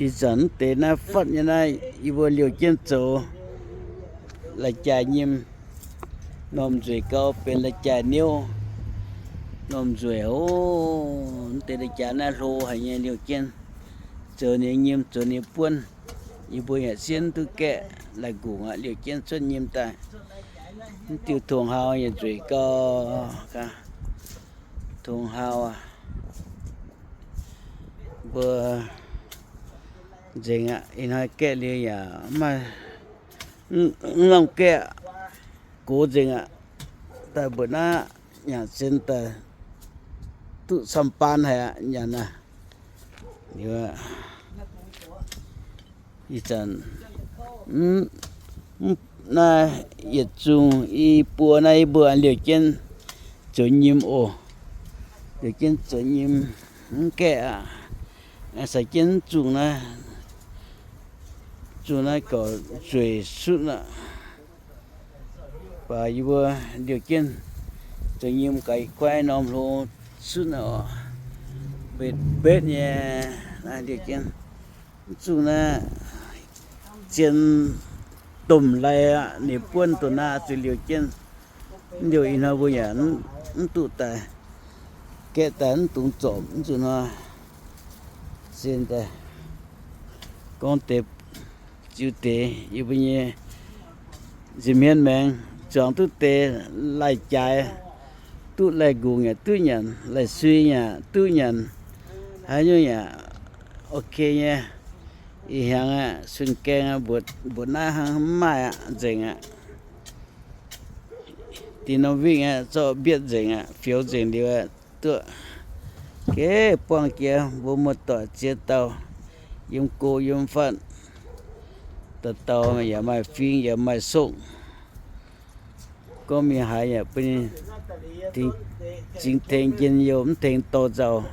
Ih zanc mv deix naaiv fatv nyei naaiv, yie mbuo liouh jienv zoux lai-jaaix nyim, normh nzueic gau benx lai-jaaix niouv, normh nzueic oc. Mv deix lai-jaaix naaiv hlo haic nyei, liouh jienv zoux ninh nyim, zoux ninh buonv. Yie mbuo yaac sienv duqv gaeqv lai-ngongc aqv, liouh jienv cuotv nyim daaih. Mv diuh tongx hau yaac nzueic gau. Tongx hau aqv, mbuo nzengc aqv. Ih hnoi gaeqv liuz yaac mv maaih, mv nangc gaeqv, gox nzengc aqv. Daaih mbuoqc naaiv nyanc sin daaih duqv camv baan haic aqv, nyanc aqv. Liuz ih zanc naaiv yietc zungh i buo naaiv yie mbuo liouh jienv zoux nyim oc. Liouh jienv zoux nyim mv gaeqv aqv. Caux jienv mv zungh naaiv, zungh naaiv gorqv nzueic sutv aqv. Baac yie mbuo liouh jienv zoux nyim gaax, ih guaiv norm hlo sutv aqv oc. Mbetv mbetv nyei naaiv liouh jienv. Mv zungh naaiv zien domh lai aqv, ninh buonv doqc naaiv zuqc liouh jienv. Mv liouh ih hnoi mbuo yaac mv duqv daaih, gaeqv daaih mv dungx zorpc. Mv zungh hnoi zien daaih gorngv deix ziux deix yie mbuo nyei nza'hmien maengx, zuangx duqv deix lai-jaaix, duqv lai-ngongc yaac duqv nyanc, lai-sui yaac duqv nyanc, haaix nyungc yaac ok nyei. Ih hnyangx aqv, sun gaeng aqv, mbuoqc naaiv hnangv mv maaih aqv, nzengc aqv. Dinh norm wingv aeqv, zorqv mbietv nzengc aqv, fioux nzengc liuz aeqv, duqv geh buangh jiex mbuo muoz-doic ziex dauh yiem go yiem fatv. Dauh dauh yaac maaih fing yaac maaih sokv. Gorngv mingh haaix yaac bun ninh zingx tengx njien-youh, mv tengx dorh nzauh.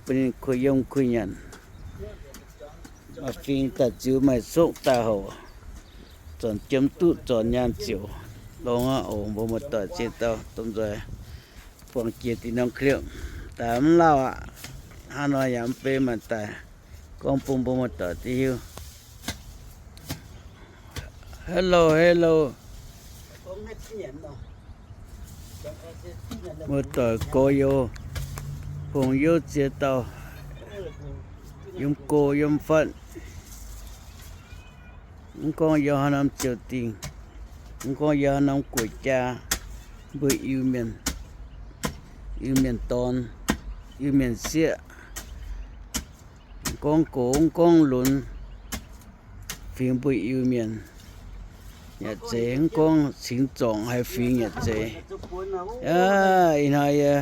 Bun ninh kuh yiem kuh nyanc. Maaih fing daaih ziux, maaih sokv daaih houc, zornc jiem duqv, zornc nyaanh ziouc longx aqv oc. Mbuo muoz-doic ziex dauh domh nzoih buangh jiex dinh norm clip daaih mv lauh aqv. Hnangv nor yaac mv bei maanc daic, gorngv bun mbuo muoz-doic duqv hiuv. Hello, hello. Muoz-doic gorx-youz, hungh youv ziex dauh, yiem go yiem fatv. Mv gorngv yiem haaix norm ziouc dingh, mv gorngv yiem haaix norm guoqv-jaa, mbuo Iu-Mienh, Iu-Mienh dorn, Iu-Mienh sieqv, mv gorngv gox mv gorngv lunx, fingx mbuo Iu-Mienh yaac zeiz, mv gorngv cingx zorngc haaix fingx yaac zeiz. Aav, ih hnoi yie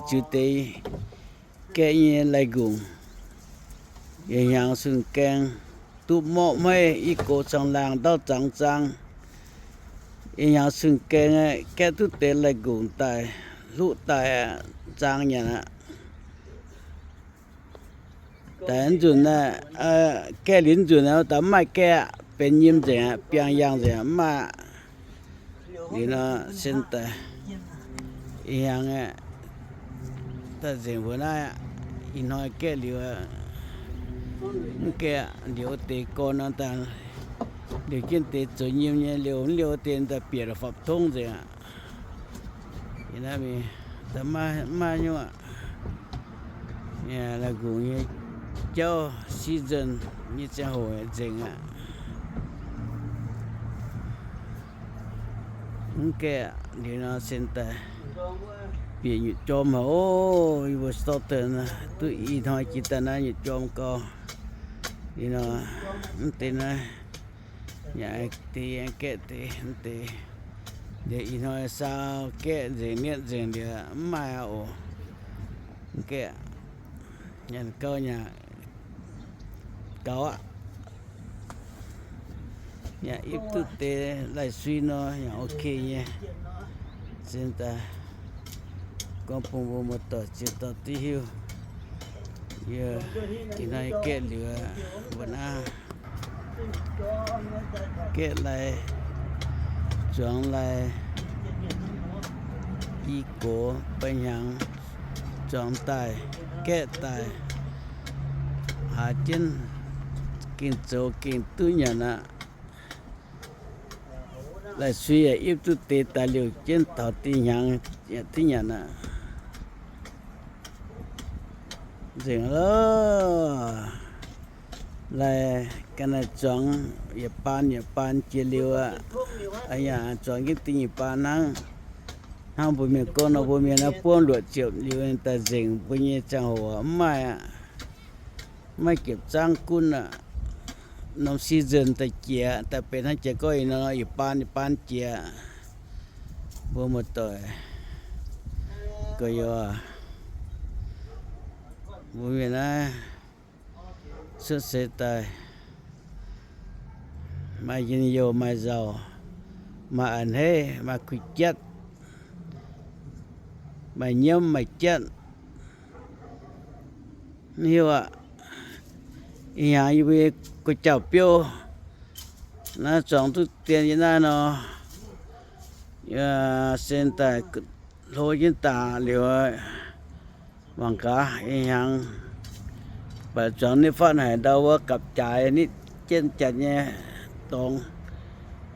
ziux deix gaeqv nyei lai-ngongc. Ih hnyangx sun gaeng duqv morqv maiv i gox caangh laangh ndauv zangx zaang. Ih hnyangx sun gaeng gaeqv duqv deix lai-ngongc daaih, hluqv daaih, zaang nyanc aqv. Daaih nzunc, gaeqv liuz nzunc daaih mv maaih gaeqv aqv, benx nyim nzengc aqv, biangh yangh nzengc aqv, mv maaih aqv. Liuz nor sen daaih ih hnyangx aqv, daaih nzengc mbuo naaiv aqv. Ih hnoi gaeqv liuz, mv gaeqv liuz deix gorn nor daaih, liuz jienv deix zoux nyim nyei, liuz mv liuz deix daaih bieqc fapv tongv nzengc aqv. Ih hnoi mingh daaih mv maaih nyungc aqv. Lai-ngongc nyei jauv season nyei ziangh hoc nzengc aqv. Mv gaeqv liuz nor sen daaih bieqc nyutc jorm haic oc. Yie mbuo store duqv ih hnoi jiex daaih naaiv nyutc jorm gau. Liuz nor mv deix naaiv yaac deix gaeqv deix mv deix. Liuz ih hnoi saau gaeqv nzengc, nietv nzengc liuz mv maaih aqv oc. Mv gaeqv, nyanc gau nyei, gaux aqv. Yaac ipv duqv deix lai-sui nor yaac ok nyei. Zinh daaih gorngv bun mbuo muoz-doic ziex dauh duqv hiuv. Yie ih hnoi gaeqv liuz mbuo naaiv gaeqv lai, zuangx lai, i gox ba'hnyangx zuangx daaih, gaeqv daaih, aax jienv, gengh zoux gengh duqv nyanc aqv. Laih suiv yaac ipv duqv deix daaih liouh jienv taux dinh hnyangx yaac duqv nyanc aqv. Nzengc loh. Laih ga'naaiv zuangx yietc baan yietc baan jiex liuz aqv. Aa yaac zuangx jienv da'nyeic baan hnangv. Hnangv mbuo mienh gorngv nor, mbuo mienh naaiv buangv luoqc ziepc liuz daaih nzengc mbuo nyei ziangh hoc mv maaih aqv. Maiv ziepc zangv gunv aqv. Norm season daaih jiex, daaih benx hnangv jiex gorngv ih nor yietc baan yietc baan jiex. Mbuo muoz-doic, gorx-youz, mbuo mienh naaiv cuotv seix daaih maaih njien-youh maaih nzauh, maaih a'hneiv maaih kuh jatv, maaih nyiemv maaih jatv. Mv hiuv aqv. Ih hnyangx yie mbuo nyei gu'jauv-biouv naaiv zuangx duqv dien yie naaiv nor, sen daaih hlo jienv daaih liuz, mangc gaax ih hnyangx, baac zuangx nitv fatv haic ndau wuov gapv jaaix nitv jienv janx nyei dorngx.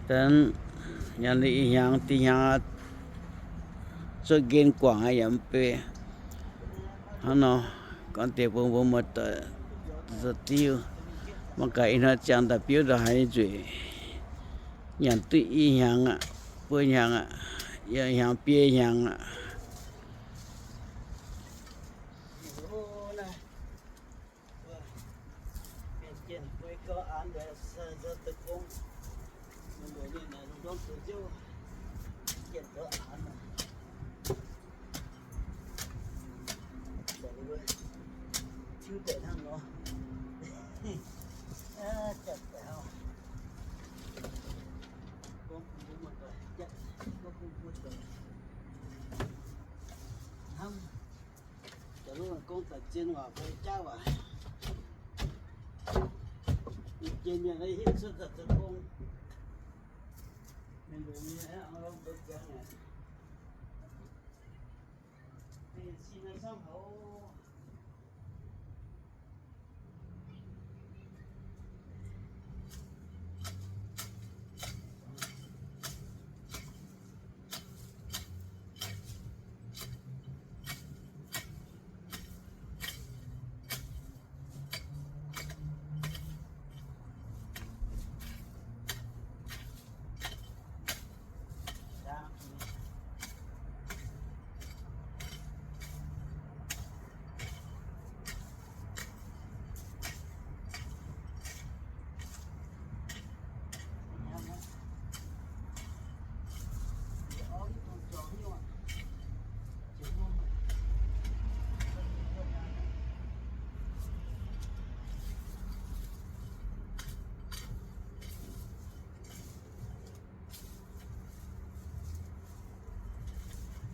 Da'nyeic ih hnyangx, dinh hnyangx zuov nqen guangc aqv yaac mv bei. Hnangv nor, gorngv deix bun mbuo muoz-doic zoux diuv. Mangc gaax ih hnoi ziangx daaih biouv ndongc haaix nyei nzueic. Nyanc duqv i hnyangx aqv, buo hnyangx aqv, yietc hnyangx biei hnyangx aqv. Hnamv, jaax lungh gong daaih zien waac fai jaav waac, jiex mienh hitv cuotv daaih zoux gong. Mienh longx nyei aqv, mbuo jangx aqv. Mienh sin naaiv camv haic.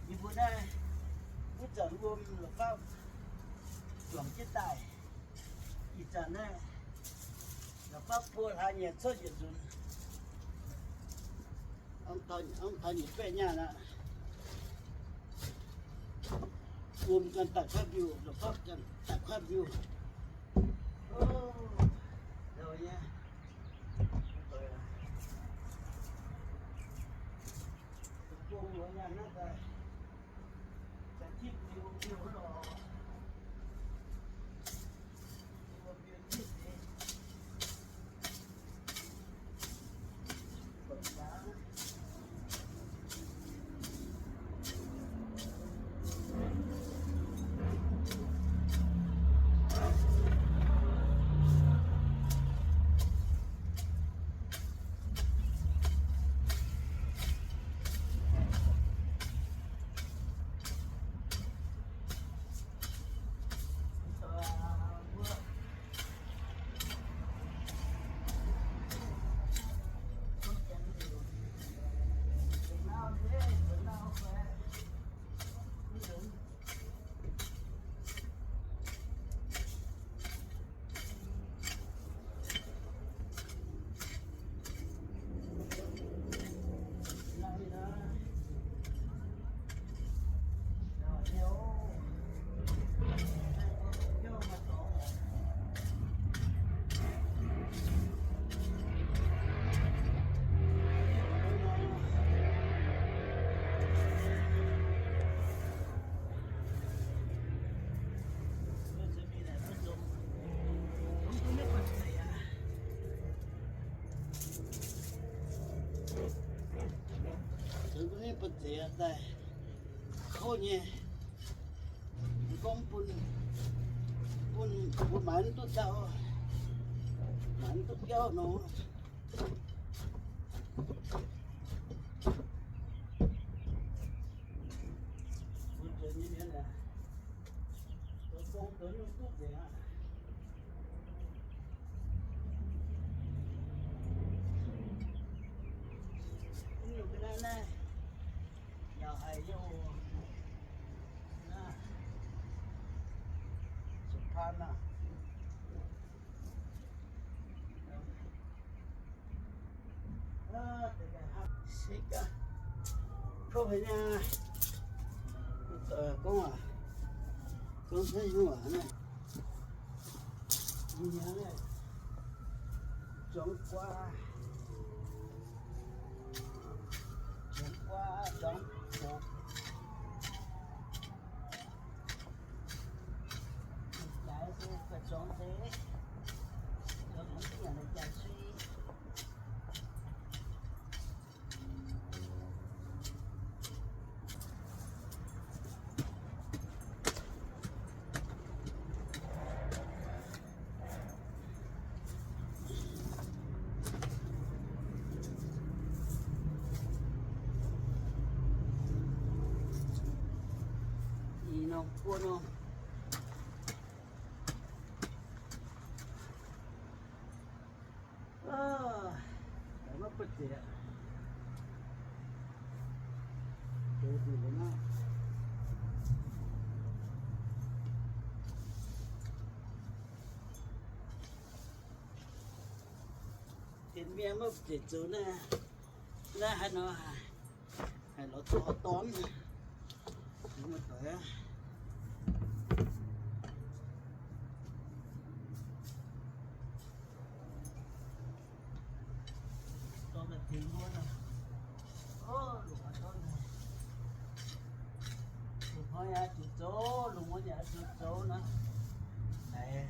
Yie mbuo naaiv wuov zanc wuom la'fapv juangc jienv daaih. Ih zanc naaiv la'fapv buo hlaax nyanc cuotv yietc nzunc. Ong taux nyic baeqv nyaanh aqv. Wuom ganh daaih kuaaiv mbiuh, la'fapv ganh daaih kuaaiv mbiuh. daaih kouv nyei. Gorngv bun, bun mbuo maaiz mv duqv dauh, maaiz mv duqv biauv nor. Zuangx guaa, zuangx guaa, zuangx zoqc. Jaaix se zuangx deix, zuangx mv nyanc jaaix sui. Ih norm buo norm. Maiv buatc zieqc. Tien mienh maiv buatc zieqc zoux naaiv, naaiv haaix nor haic. Haiz lorz dorn, muoz-doic aac. Dorn daaih tengx mbuo nor. Lungh hnoi yaac zuqc zoux, lungh muonz yaac zuqc zoux nor. Haiz,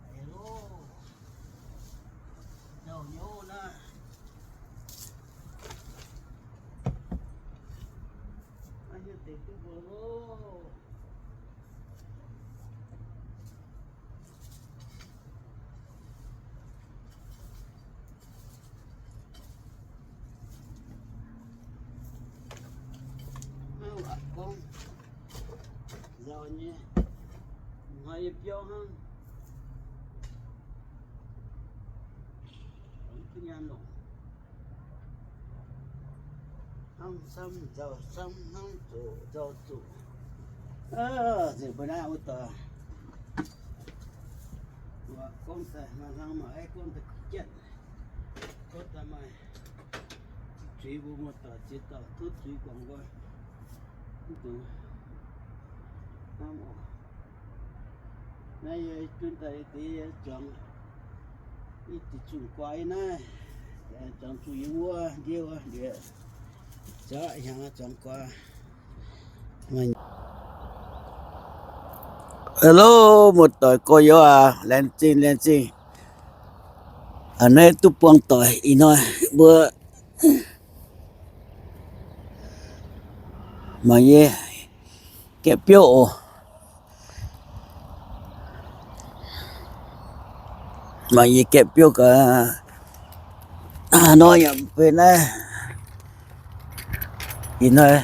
haiz loh, nzauh nyouv naaiv. Maiv hiuv deix duqv mbuo loh. Maiv waac gorngv nzauh nyei, hnoi yie biauv hnangv. Mv nyaanh longc. Hnangv camv nzauh camv, hnangv zoqc nzauh zoqc. Nzengc mbuo naaiv wuov doic, gorngv daaih maaih hlang maaih aiv, gorngv daaih jatv, gorngv daaih maaih zuiz, mbuo muoz-doic ziex dauh tov zuiz guangc mbuo. Mv dungx hnamv oc. Naaiv yie gunv daaih deix yie zuangx i diuc zungh guaax naaiv, zuangx zungh yie wuov ndiev wuov ndiev, zaqc hnyangx zuangx guaax. Hello, muoz-doic gorx-youz aac, laengz zingh, laengz zingh. Aa, naaiv duqv buangh doic ih hnoi mbuo mangc yie gaeqv biouv oc. Mangc yie gaeqv biouv gaax. Hnoi yaac benx naaiv, ih hnoi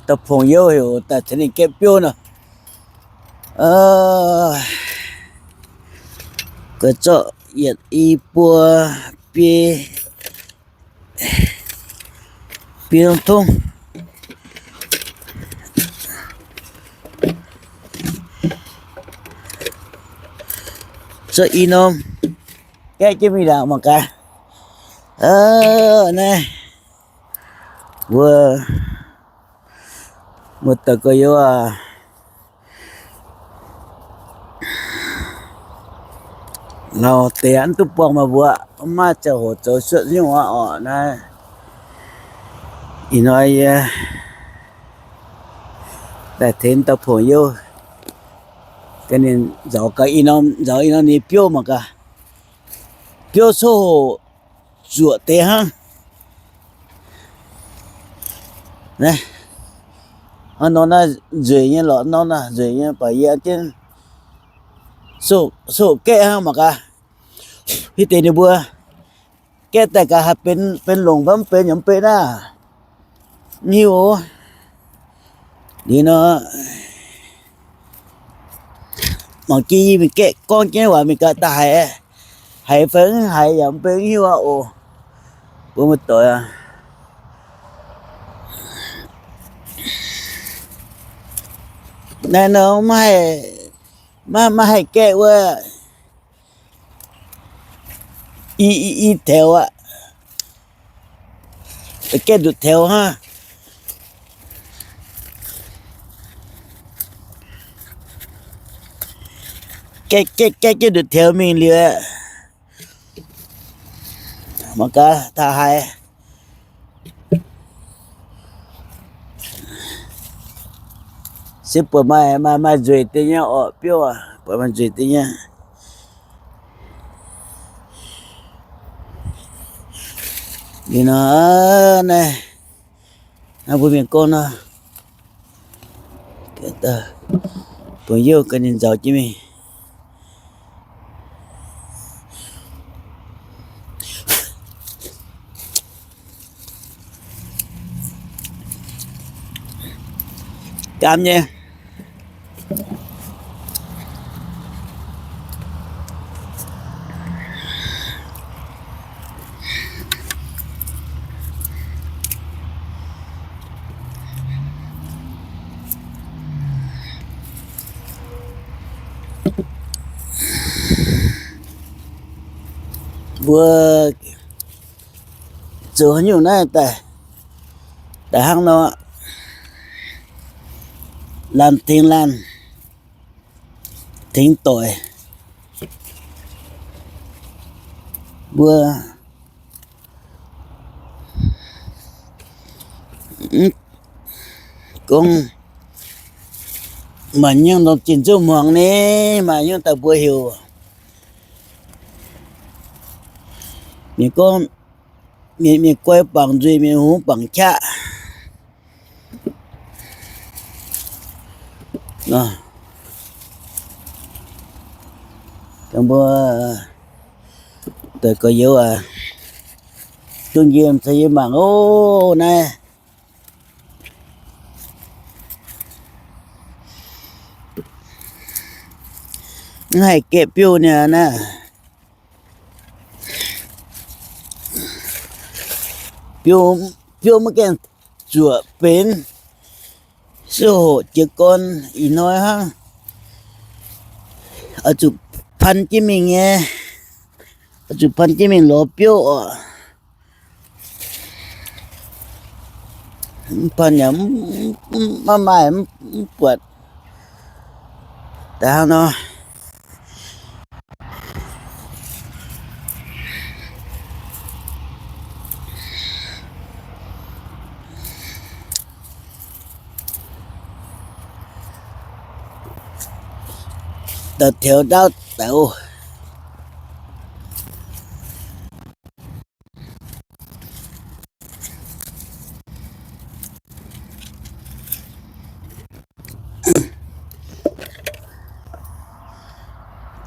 dauh pongx youh heuc daaih tengx ninh gaeqv biouv nor. Ga'naaiv zorqv yietc i buo biei, biei tongv-tongv. Zorqv i norm gaeqv jienv mingh ndaangc mangc gaax. Naaiv mbuo muoz-doic gorx-youz aac, lauh deix mv duqv buangh meih mbuo, mv maaih ziangh hoc zoux cuotv nyungc aqv orqc. Naaiv ih hnoi yie daaih tengx dauh pongx youh, ga'naaiv nzaaux gaax i norm, nzaaux i norm ninh biouv mangc gaax. Biouv coqv hoc zuoqc deix hnangv. Naaiv, hnangv nor naaiv nzueic nyei lorqc, norm naaiv nzueic nyei, baac yie jienv soqv gaeqv hnangv mangc gaax. Hitv deix ninh mbuo gaeqv daaih gaax haih benx, benx longc fai mv benx yaac mv benx naaiv. Mv hiuv oc. Liuz nor, mangc jienv yie mingh gaeqv gorngv jienv waac mingh gaax daaih haiz, haiz fai mv haiz yaac mv benx hiuv aqv oc. Mbuo muoz-doic aac, naaiv nor maiv, maiv haih gaeqv wuov i, i, i taux aqv. Gaeqv nduqc taux hnangv. Gaeqv, gaeqv, gaeqv jienv nduqc taux mingh liuz, mangc gaax taux haaix. Se buatc maaih, maaih, maaih nzueic deix nyei orqc, biouv aac, buatc maaih nzueic deix nyei. Liuz nor, naaiv, naaiv mbuo mienh gorngv nor, bungx youh gaax ninh nzaaux jienv mingh. Gaam nyei. Mbuo zoux haaix nyungc naaiv daaih, daaih hnangv nor, laanh tengx laanh, tengx doic. Mbuo gorngv maaih nyungc norm zinh nzunc hmuangx ni, maaih nyungc daaih mbuo heuc mienh gorngv, mienh, mienh guai bangc nzuih, mienh hungx bangc qaqv. Mbuo deix gorx-youz aac, duqv nqemh caux yie mangc oc naaiv. Mv haih gaeqv biouv niaa naaiv. Biouv, biouv maiv gaengh zuoqc benx, se hoqc jiez gorn ih hnoi hnangv. Oix zuqc pan jienv mingh nyei, oix zuqc pan jienv mingh lorz biouv oc. Mv pan yaac mv maaih, mv buatc. Daaih hnangv nor, daaih taux ndaauv daaih oc.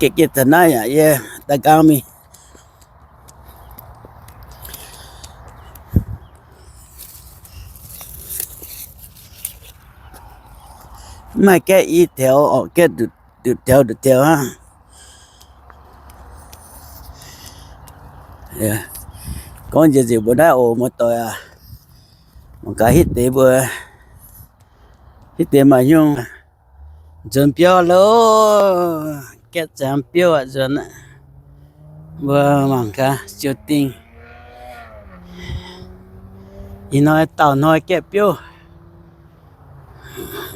Gaeqv jienv taux naaiv yaac yie daaih nqaang mingh. Mv haih gaeqv i taux orqc, gaeqv nduqc taux nduqc taux hnangv. Gorngv njiec nzengc mbuo naaiv oc, muoz-doic aac. Mangc gaax hitv deix mbuo, hitv deix maaih nyungc nzuonx biauv loh, gaeqv ziangx biouv aqv nzuonx aqv. Mbuo mangc gaax ziouc dingh. Ih hnoi dauh hnoi gaeqv biouv.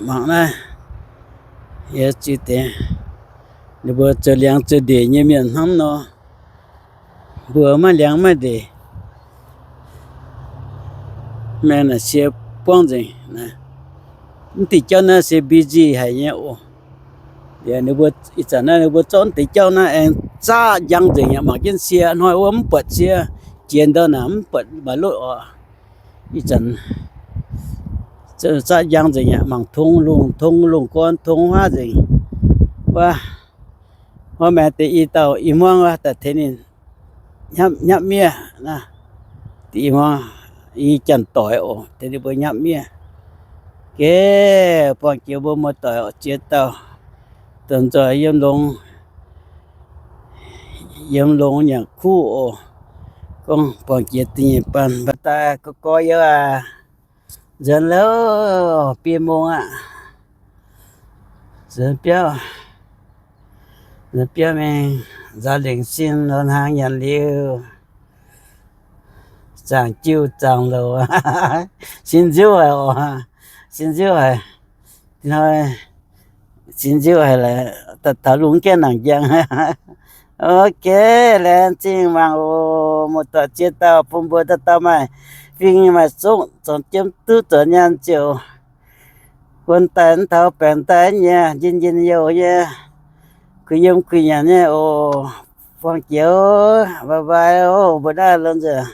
Mangc naaiv, yie ziux deix, ninh mbuo zoux liangx zoux ndeic nyei mienh hnangv nor, mbuo maiv liangx maiv ndeic. Mienh naaic sie buangv nzengc. Mv diuh jauv naaiv se busy haic nyei oc. Ninh mbuo ih zanc naaiv ninh mbuo zorqv mv deix jauv naaiv aengx zaqv njang nzengc yaac mangc jienv sie hnoi wuov mv buatc sie jiex ndau naaic mv buatc maaih lotv oc. Ih zanc Zatv njang nzengc aqv, mangc tong lungh, tong lungh gorn, tong huaav nzengc. Wuov, wuov maengx deix i dauh i hmuangv wuov daaih tengx ninh nyapv miev. Deix i hmuangv, i janx-doic oc, tengx ninh mbuo nyapv miev. Geh buangh jiex mbuo muoz-doic ziex dauh, dongh nzoih yiem longx, yiem longx nyanc kuv oc. Gorngv buangh jiex da'nyeic banh, mv baac daaih gorx-gorx youz aac. Nzuonx loh, biei mungz aqv. Nzuonx biauv, nzuonx biauv mingh nzaaux lengc sin lo hnaangx nyanc liuz, zaangc jiu zaangc louc. Sin nziouv haic oc, sin nziouv haic. Hnoi sin nziouv haic laaix, taux lungh gaengh nangc njang. Ok, laengz zingh mangc oc. Muoz-doic ziex dauh bun mbuo dauh dauh maaih fing maaih zungv, zuangx jiem duqv zuangx nyaanh ziouc wuonx daaih mv taux baengc daaih nyei, njien-njien youh nyei, kuh yiem kuh nyanc nyei oc. Buangh jiex, bye bye oc, mbuo naaiv lomh nzoih.